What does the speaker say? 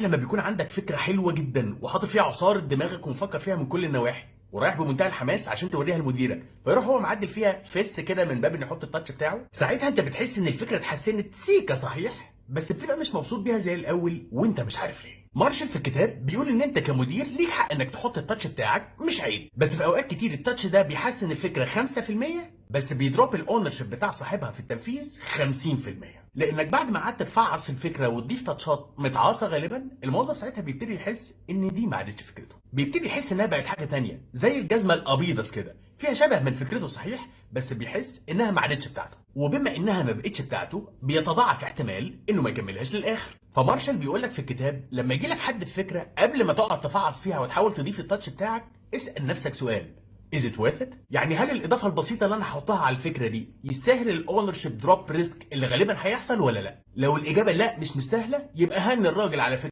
لما بيكون عندك فكرة حلوة جدا وحاطط فيها عصارة دماغك ومفكر فيها من كل النواحي، ورايح بمنتهى الحماس عشان توريها لمديرك، فيروح هو معدل فيها فس كده من باب انه يحط ال touch بتاعه. ساعتها انت بتحس ان الفكرة اتحسنت سيكه صحيح، بس بتبقى مش مبسوط بيها زي الاول وانت مش عارف ليه. مارشال في الكتاب بيقول ان انت كمدير ليك حق انك تحط ال touch بتاعك، مش عيب، بس في اوقات كتير ال touch ده بيحسن الفكرة 5% بس بي drop ال ownership بتاع صاحبها في التنفيذ 50%. لانك بعد ما قعدت تفعص في الفكرة وتضيف touch ات متعاصه غالبا، الموظف ساعتها بيبتدي يحس ان دي ما عادتش فكرته، بيبتدي يحس انها بقت حاجة تانية زي الجزمة الابيضس كده، فيها شبه من فكرته صحيح، بس بيحس انها ما عادتش بتاعته، وبما انها ما بقتش بتاعته بيتضاعف احتمال انه ما يكملهاش للاخر. فمارشال بيقول لك في الكتاب لما يجي لك حد بفكره، قبل ما تقعد تفعص فيها وتحاول تضيف ال touch بتاعك، اسال نفسك سؤال: Is it worth it؟ يعني هل الإضافة البسيطة اللي أنا هحطها على الفكرة دي يستاهل ال ownership drop risk اللي غالبا هيحصل ولا لا؟ لو الإجابة لا مش مستاهلة، يبقى هني الراجل على فكرة.